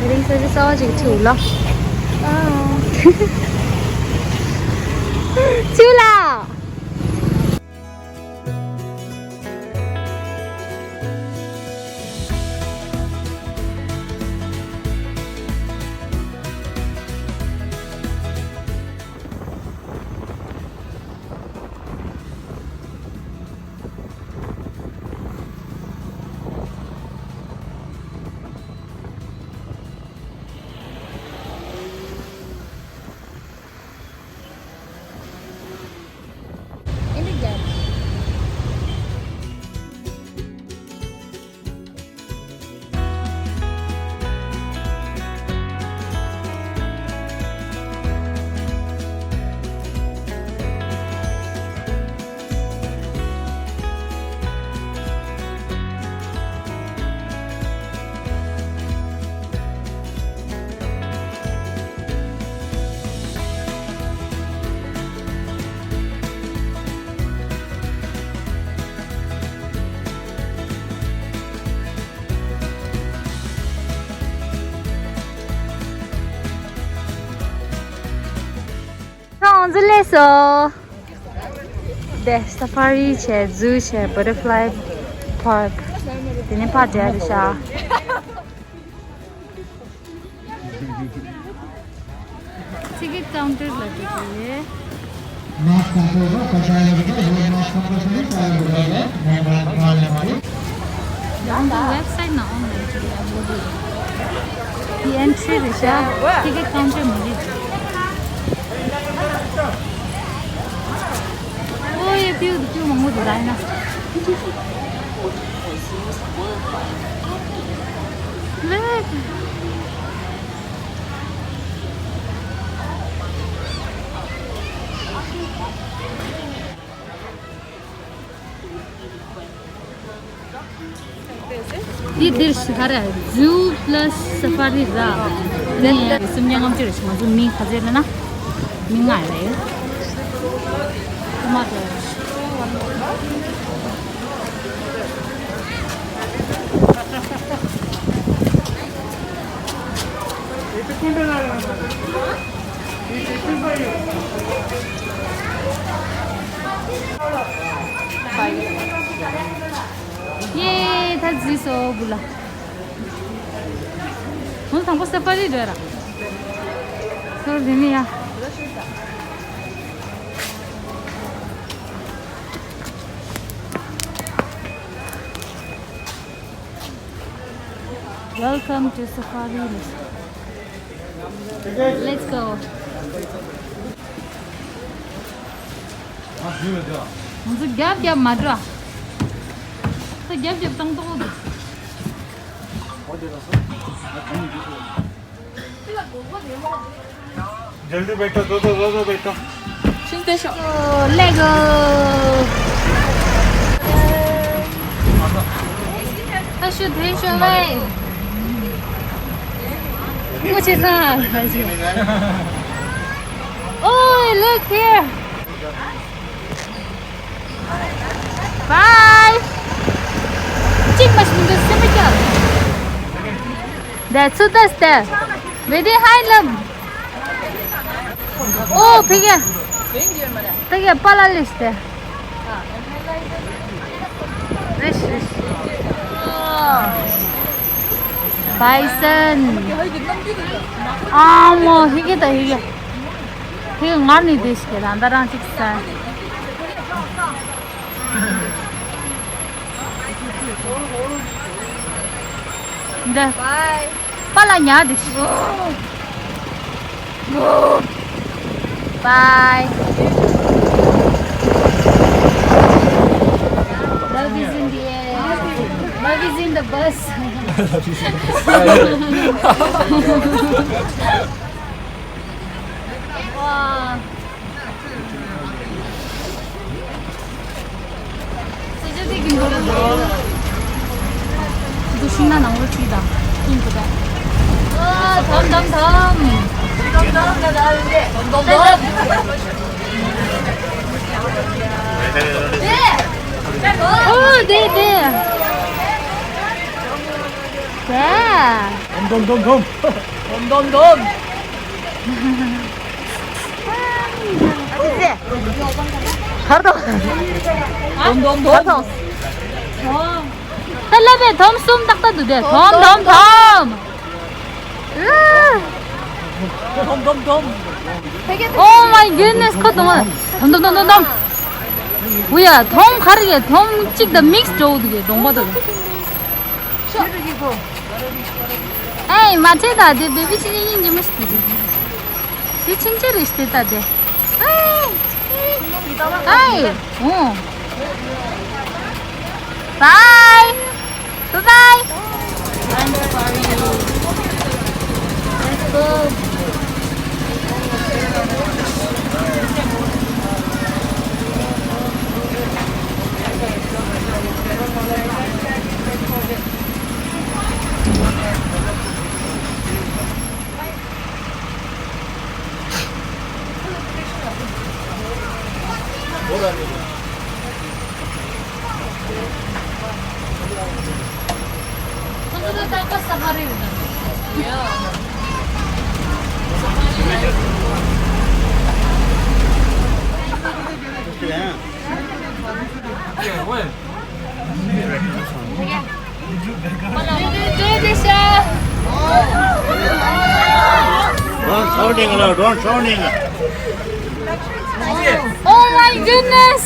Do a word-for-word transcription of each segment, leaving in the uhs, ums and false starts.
རིང་ས་ཆ་གསར་པ་ཅིག་ཐུག་ལ། ཨ། ཐུག་ལ། ཁྱོད་ང་ཚོ་སླེབས་སོང་། དེ་སེ་ཕ་རི་བྱས། ཛུ་བྱས། བ་ཊར་ཕ་ལའི་པར་ཀི། དེ་ནས་ཕར་འགྲོ་ཡ་རེད་ཤག Ticket counter ལ་འགྲོ་གི་ཡོད། Mask compulsory. ཡང་འདི་ཝེབ་སའིཊ་ནང་ཨོན་ལའིན་བྱེད་ཡ་མོ་རེད། འདི་ཨེན་ཊི་རི་རེད་ཤག་ཊི་ཀེ་ཊི་ཀའུན་ཊར་མི་རེད། ཨོ་ཡེ། བེའུ་བེའུ་མང་པོ་འདུག་ར་ཡིན་ན། ལེགས། འདི་འདིར་ཞིག་ག་རེ། ཛུ་པ་ལ་སི་སེ་ཕ་རི་ར། འདི་སུམ་བརྒྱ་ལྔ་བཅུ་རེད། ང་ཚོ་མི་ག་ཚོད་རེད་ན། མི་ལྔ་རེད། ཀུ་མ་དེ། ཡེ། ད་འཛུལ་སོང་བུ་ལ། ང་དང་པོ་སེ་ཕ་རི་འགྲོ་ར། ཚུར་དེ་ནས་ཡ། Welcome to Safari. Let's go. ང་ཚོ་རྒྱབ་རྒྱབ་མ་འགྲོ། ད་རྒྱབ་རྒྱབ་བཏང་ཏོག་འདུག जल्दी बैठो, दो, दो, दो, दो बैठो। Let's go. How should we show it? What is that? Oh, look here. Bye. Cik mas mundur sini ke? That's so that's there. Very high love. Oh, pige. Pige pala list. Rish, rish. Bison. Ah, mo, hige ta hige. དེ་ངར་ནི་དེ་ཞིག་ད་ལྟ་རང་ཅིག་ས། འདི། པ་ལ་ཉར་དེ་ཞིག Bye. Love is in the air. Love is in the bus. 와. ཅི་ཅི་ཅི་ཅི་ཅི། ཤིང་ནགས་ནང་ལོགས་ཁྲིད་དང་། ཤིང་དེ་དག་ཨ། དོམ་དོམ་དོམ། དོམ་དོམ་དོམ། ཨོ་དེ་དེ། དེ། དོམ་དོམ་དོམ་དོམ། དོམ་དོམ་དོམ། ཧར་དང་། དོམ་དོམ་དོམ། ཧར་དང་། ད་ལབ་པའི་དོམ་གསུམ་ཏག་ཏག་འདུག་སྟེ། དོམ་དོམ་དོམ། དོམ་དོམ་དོམ། Oh my goodness. ཁོ་དོམ། དོམ་དོམ་དོམ་དོམ་དོམ། འུ་ཡ། དོམ་ག་རེ་ཡ། དོམ་གཅིག་དང་མིག་སི་འདྲ་བོ་འདུག་སྟེ། གདོང་པ་དང་། ཨེ་མ་ཁྲེལ་ད། དེ་བེ་བི་ཆི་ཆི་སྙིང་རྗེ་མོ་ཞིག་འདུག་དེ་ཕྱིན་ཆད་རེད་ཤག་ད་དེ། ཨེ། ཨེ། ཨོ། Bye. Bye bye. Let's go. Don't shouting aloud, don't shouting. Oh my goodness.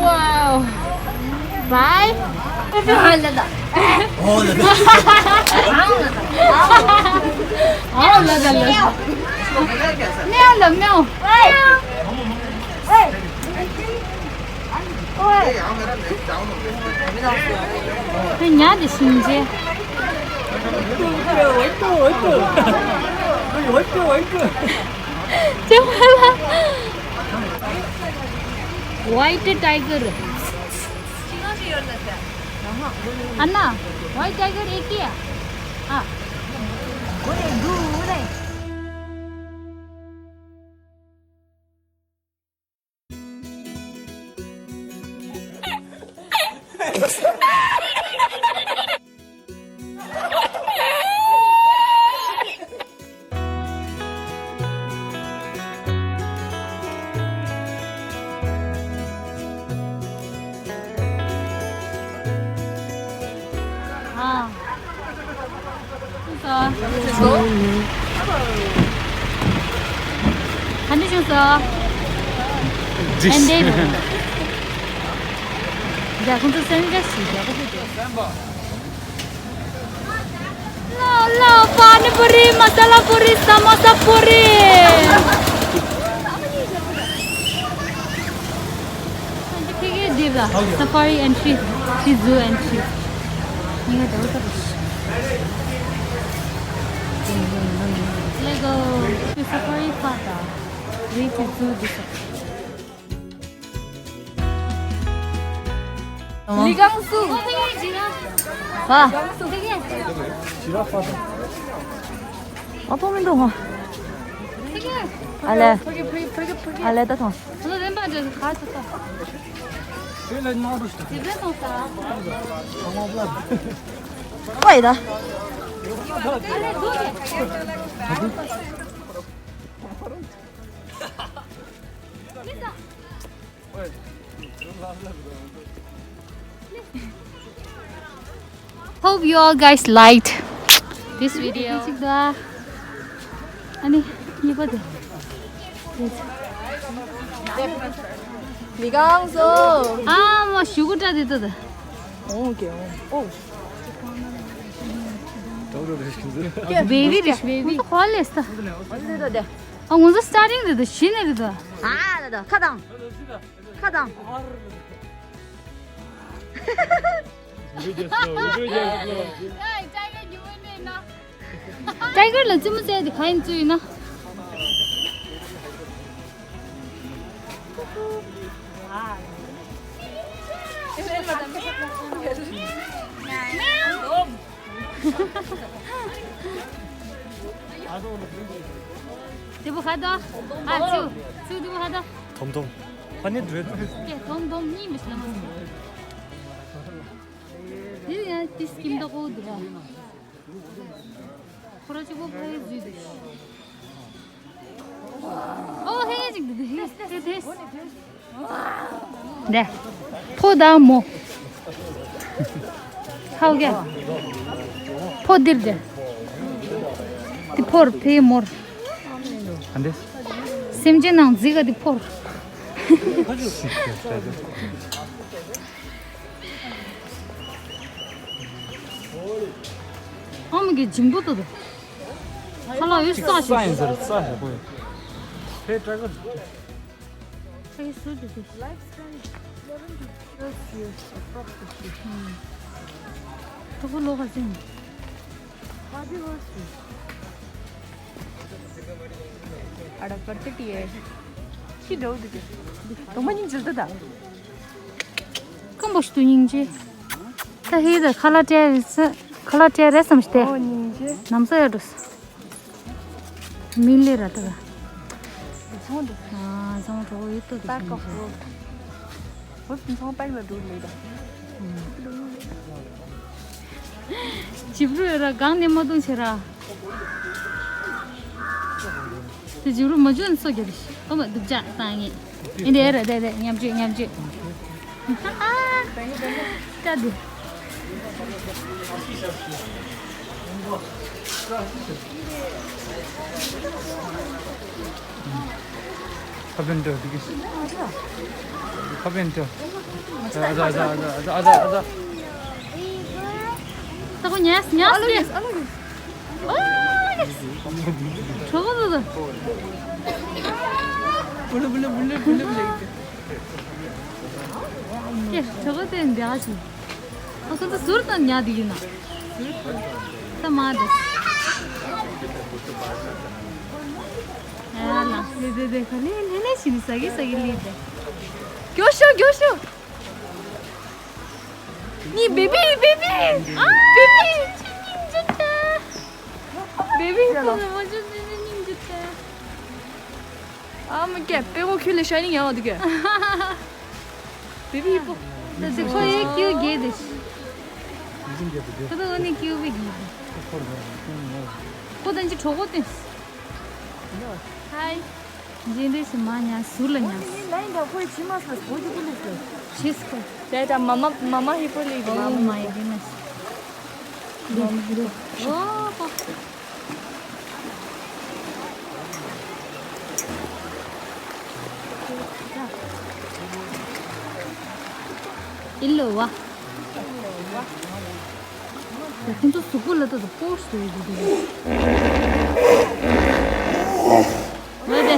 Wow. Bye. ཉ་དེ་ཤིང་རྗེ། ཅེ་མ་ལ། White tiger. Anna, white tiger एक ही है। हाँ। ཨ། སོང་ས། ག་འདྲ་བྱུང་སོང་། ཨན་ཏེ། ཡ། ཁོང་ཚོ་སེམས་ཁྲལ་ཞིག་རྒྱག་གི་འདུག་ལ་ལ། པ་ནི་པུ་རི། མ་ས་ལ་པུ་རི། ས་མོ་ས་པུ་རི། ཁྱེད་ཀྱིས་འདི་ལ་སེ་ཕ་རི་ཨེན་ཊི་རི། འདི་ཛུ་ཨེན་ཊི་རི། ངས་འདྲ་བོ་ལྟ་བུ་ཞིག Let's go. འདི་སེ་ཕ་རི་པཱག་དང་། རི་དེ་ཛུ་འདི་ས། ལི་ཀང་སུ། ཨ། ཨ་ཕོ་མི་འདུག་ཧ། ཨ་ལེ། ཕ་གི་ཕ་གི་ཕ་གི་ཕ་གི། ཨ་ལེ་ད་ཐོང་། ཁོ་ཚོ་རེམ་པ་འདྲ་ག་ཚོད་ད། དེ་ལ་ནང་དུ་ཞུ། དེ་ཚོ་སོང་ས། ཨ་མ་བླ། ཨོ་ཡ་ད། ཨ་ལེ་འདུག་གི། Hope you all guys liked this video. ཨ་ནི་གཉིས་པ་དེ། མི་གང་སོ། ཨ་མ་ཞུ་གུ་ཏྲ་དེ་ཏོ་ད། ཨོ་ཀེ་ཨོ། བེ་བི་རེད་བེ་བི། ཁོ་ལེས་ད། ཨ་ང་ཚོ་སི་ཊར་ཊིང་རེད་ད། གཞི་ནས་རེད་ད། ཨ་ད་ད་ཁ་དང་། ཁ་དང་། ཊའི་གར་ལ་རྩེད་མོ་རྩེ་དེ་ག་ཡིན་ཚུལ་ཡིན་ན། དེ་བོ་ཧ་ད། ཨ་ཚུ། ཚུ་དེ་བོ་ཧ་ད། ཐོམ་ཐོམ། ཧ་ནི་འགྲོས་ཐོམ། ཀྱེ་ཐོམ་ཐོམ་གཉིས་མི་ཤི་ལ་མ་སོང་། དེ་ཡང་ཏིས་ཀིམ་ད་ཀོ་དེ་ར། ཁོ་ར་ཅིག་པོ་ཕ་ཡི་ཟུས་དེ། ཨོ་ཧེ་ཅིག་དེ་དེ་ཧེ་དེ་དེ། འདྲ། ཕོ་དང་མོ། ཧའོ་ག་ཕོ་འདིར་འདྲ། དེ་ཕོར་ཕེ་མོར། ཨ་འདྲ། སེམས་ཅན་ནང་འཛིག་ག་དེ་ཕོར། ཨ་མ་གི་འཇིམ་པོ་དུ་དུ། ཁ་ལག་ཡོད་ས་ཞིག་ས་ཡིན་ཟེར་ས་ཞིག་པོ་ཡོད། ཕེ་ཏྲ་ག་ཕེ་སུ་དུ་དུ། Lifespan eleven to twelve years approximately. ཁོ་ཁོ་ལོ་ག་ཟིན། Body wash. ཨ་ད་པར་ཏི་ཏི་ཡེ། ཤི་འགྲོ་འདུག་གི། དུ་མ་ཉིན་ཇི་ལྟ་ད། ཀམ་པོ་ཤི་ཏུ་སྙིང་རྗེ། ད་ཧི་ད་ཁ་ལག་སྤྲད་རེད་ས། ཁ་ལག་སྤྲད་རེད་བསམ་སྟེ། ཨོ་སྙིང་རྗེ། ནམ་ས་ཡ་འགྲོ་ས། མི་ལེ་ར་ད་ག་ཚོང་འདུག་ཨ་ཚོང་གྲོགས་ཡོད་ཏོ་དུ་པ་ཀ་ཧོ། ཧོ་ཚོང་པ་ལ་འགྲོ་ལེ་ད། ཇིབ་རུ་ཡོད་ར་གང་ནས་མ་བཏུང་ཆེ་ར། དེ་ཇིབ་རུ་མ་བྱུང་སོ་རྒྱབ་ཤི་ཨོ་མ་སྡུག་ཅག་བཏང་ངེས། ཨིན་དེ་ར་དེ་དེ་ཉམས་བཅོས་ཉམས་བཅོས། ཀ་དེ། ཁ་པན་ཏོ་འདི་གི། ཁ་པན་ཏོ། ཨ་ཛ་ཨ་ཛ། ད་ཁོ་ཉལ་ཉལ་སྟེ། གྲོགས་པོ་དེ་དེ། བུ་ལུ་བུ་ལུ་བུ་ལུ་བུ་ལུ་བུ་ལུ། ཀྱེ་གྲོགས་པོ་དེ་འདི་ཨ་ཅི། ཨ་ཁོ་ཚོ་ཟུར་དང་ཉལ་བསྡད་ཡིན་ན། ད་མ་འདི། ཨ་ལ། དེ་དེ་དེ་ག་ལེ་ལེ་ལེ་ཞིག་ནི་ཟ་གི་ཟ་གི་ལི་དེ། མགྱོགས་ཤོག་མགྱོགས་ཤོག་ནི་བེ་བི་བེ་བི། ཨ་བེ་བི། བེ་བི་ཁོ་ཚོ་མ་བྱུང་ནི་ནི་སྙིང་རྗེ་ཆེ། ཨ་མ་ཀྱེ་པེ་ཀོ་ཁྱོད་ལས་ཤ་ནི་ཡང་བ་འདུག་གས། བེ་བི་ཡིག་པོ། ད་དེ་ཁོ་ཡེ་ཀྱུ་གེ་དེ་ཤི། ཁོ་ད་འོ་ནི་ཀྱུ་བེ་གི། ཁོ་ད་ཅི་གྲོགས་པོ་དེ། ཧའི། འཇིན་དེ་ཤི་མ་ཉ་ཟུར་ལ་ཉ། ཤིས་ཁོ། དེ་ད་མ་མ་མ་མ་ཧི་པོ་ལི་གི་མ་མ། Oh my goodness. ཨོ་པོ། ཨི་ལོ་བ། ཁོང་ཚོ་གཟུགས་པོ་ལ་ལྟོས་དང་སྤོ་སོ་ཡི་འདུག་འོ་དེ།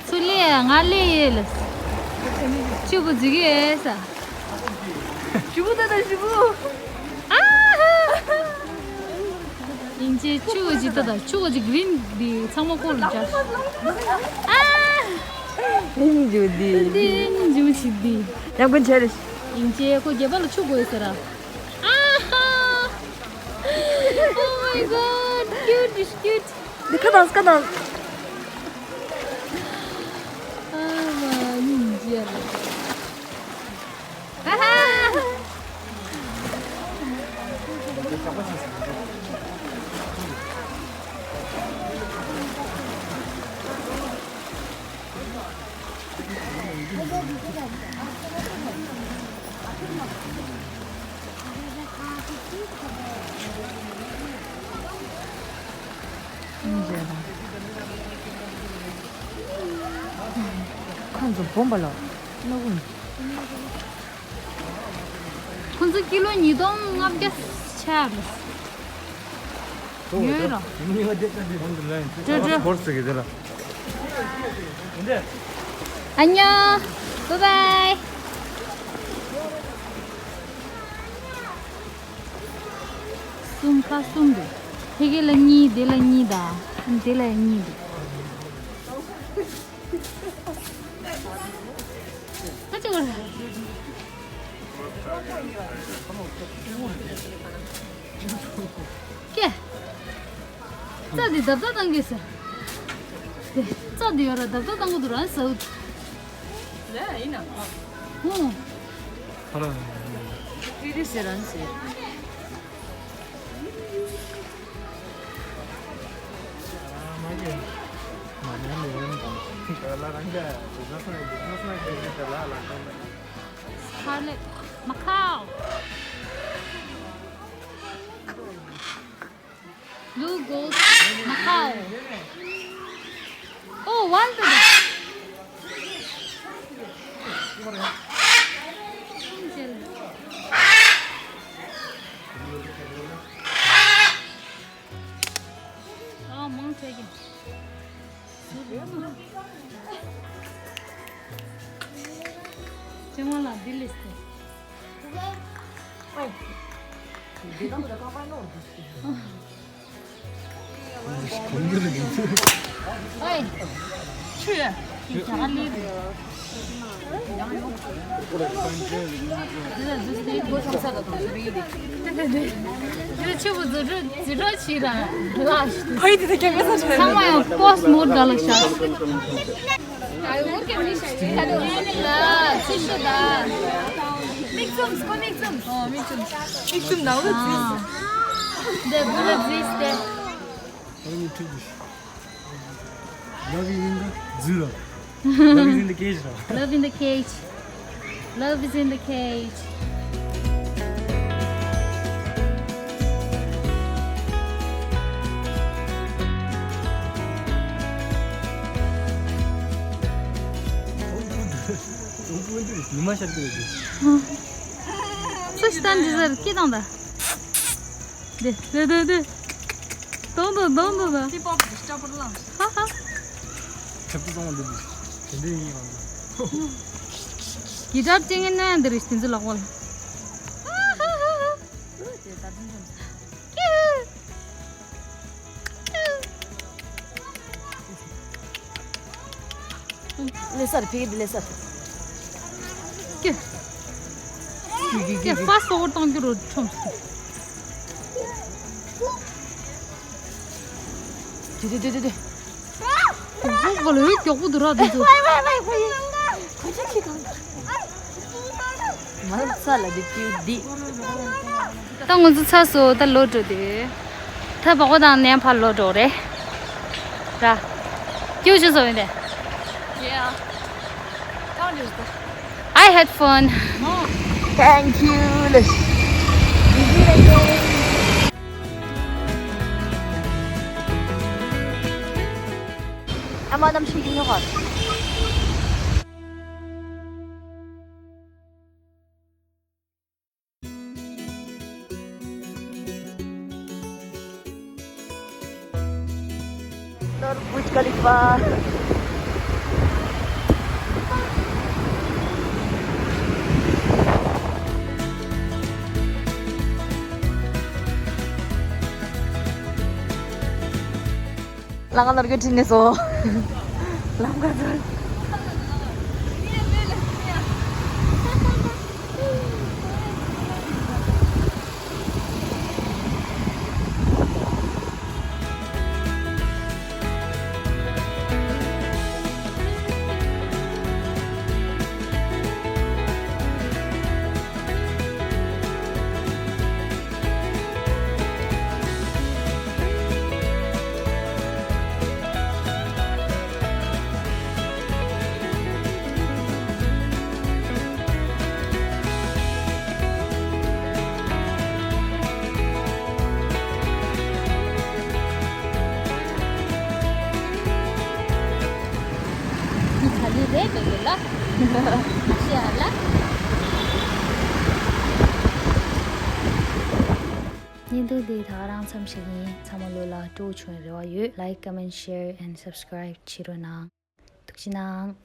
ཚུར་ལས་ང་ལས་ཡེ་ལ། ཆུ་བུ་འཛི་གི་ཨེ་ས། ཞུ་བུ་ད་ད་ཞུ་བུ། ཨ་ཧ། ཡིན་ཅེ་ཆུ་བུ་ཇི་ད་ད་ཆུ་བུ་ཇི་གི་རིན་འདི་ཚང་མ་ཁོ་ལ་འཇགས། ཨ། ཨེ་ཉིན་ཇུ་འདི། འདི་ཨེ་ཉིན་ཇུ་ཆི་འདི། ཡང་ཀུན་ཆེ་རེ། ཡིན་ཅེ་ཁོ་རྒྱལ་པ་ལ་ཆུ་དགོས་ཟེར་ར། ཨ་ཧ། Oh my god, cute, it's cute. འདི་ཁ་དང་ཁ་དང་། ཨ་མ་ཡིན་ཅེ་ར། ཨ་ཧ། ཁོང་ཚོ་སྦོམ་པ་ལ་སྣ་ཁུང་། ཁོང་ཚོ་ཀི་ལོ་ཉིས་སྟོང་ལྔ་བརྒྱ་ཆགས་རེད། ཡོད་ར། འགྲོ་འགྲོ། ཨ་ཉོ། བཱའི་བཱའི། གསུམ་ཁ་གསུམ་འདུག་ཕ་གི་ལ་གཉིས། དེ་ལ་གཉིས་དང་། དེ་ལ་གཉིས་འདུག་ཁ་ཅིག་བར། ཀྱེ། རྩྭ་འདི་རྡབ་རྡབ་བཏང་གི་ཟེར། དེ་རྩྭ་འདི་ཡོད་ར། རྡབ་རྡབ་བཏང་གི་འདུག་ར་ཟེར། ལས་ཡིན་ན། ཧུང་། ཧ་ར། ཏི་རི་ཟེར་རང་ཟེར། Scarlet Macao. Blue Gold Macao. Oh, wild. ཨ་མང་ཆེ་གི། ཅི་མ་ལ་འདི་ལས་ཏེ། ཨོའི། ཆུ་ཡ། ཡ་ལི། ཁྱོད་ཆུ་བོ་འཛུལ་འགྲོ་འཛུལ་འགྲོ་བྱེད་ར། ལ། ཕ་ཡི་དེ་ཚོ་ཁྱད་མེད་ས་ཆ། ཚང་མ་ཡང་པོ་སི་མོ་ཌི་ག་ལ་ཤག་ཨ་ཡོ་ཨོར་གེ་མི་ཤ་ཡི་ཁ་དོ་ལ་ཚི་ཤོ་ད། མིག་བཙུམས། ཁོ་མིག་བཙུམས། ཨོ་མིག་བཙུམས། མིག་བཙུམས་ནང་ལ་ཛིས། འདི་བུ་ལ་ཛིས་ཏེ། ཨ་ནི་ཁྲིད་དུ། Love is in the zoo. Love is in the cage. Love in the cage. Love is in the cage. སུ་ཞིག་ད་འདི་ཟེར་སྐད་བཏང་ད། དེ་དེ་དེ་དེ། དོང་དུ་དོང་དུ་ད། ཧི་པོབ་ཀྱི་སྐྱ་པར་ལངས། ཧ་ཧ། ཁྲབ་ཏུ་གཏོང་བ་འདི་འདི། དེ་འདྲའི་ཡིན་ཡང་འདི། གི་ཊར་སྤྲིང་ངན་ན་འདི་རེད་སྟེང་ཚོ་ལག་པ་ལ། ཧ་ཧ་ཧ་ཧ། ཀླད་སར་ཕ་གི་འདི་ཀླད་སར། ཀྱེ། ཀྱེ་ཀྱེ་ཀྱེ། ཀྱེ་ཀྱེ། ཕ་སོ་བོར་བཏང་རྒྱུ་རུ་ཁྲོམ། དེ་དེ་དེ་དེ་དེ། ཀོ་ཀོ་ལོ་མགྱོགས་པོ་འདུག་ར་དེ་ཚོ། ཁོ་ཚོ་ཁྱི་གང་། མ་ཚ་ལ་འདི་ཀྱུ་འདི། ད་ང་ཚོ་ཚར་སོང་། ད་ལོག་འགྲོ་དུས། ད་བག་པ་དང་ནས་ཕར་ལོག་འགྲོ་རེད། ར། ཀྱུ་ཅི་བཟོ་ཡིན་དེ། Yeah. How was it? I had fun. Thank you. ཨ་མ་གནམ་གཤིས་ཀྱི་ཉོ་གར། Burj Khalifa. ལང་ཀ་ནོར་གྱི་ཁྲིད་ནས་སོ། ལམ་ཁ་ཚོར། འདི་ག་ལེ་རེད་པས་ཡོད་ལ། ཤེས་ཨ་ལ། བརྙན་ཐུང་འདི་ད་ག་རང་མཚམས་ཤིག་ཡིན། ཚང་མ་ལོ་ལ་སྤྲོ་བོ་བྱུང་བའི་རེ་བ་ཡོད། Like, comment, share and subscribe བྱེད་རོགས་གནང་། ཐུགས་རྗེ་གནང་།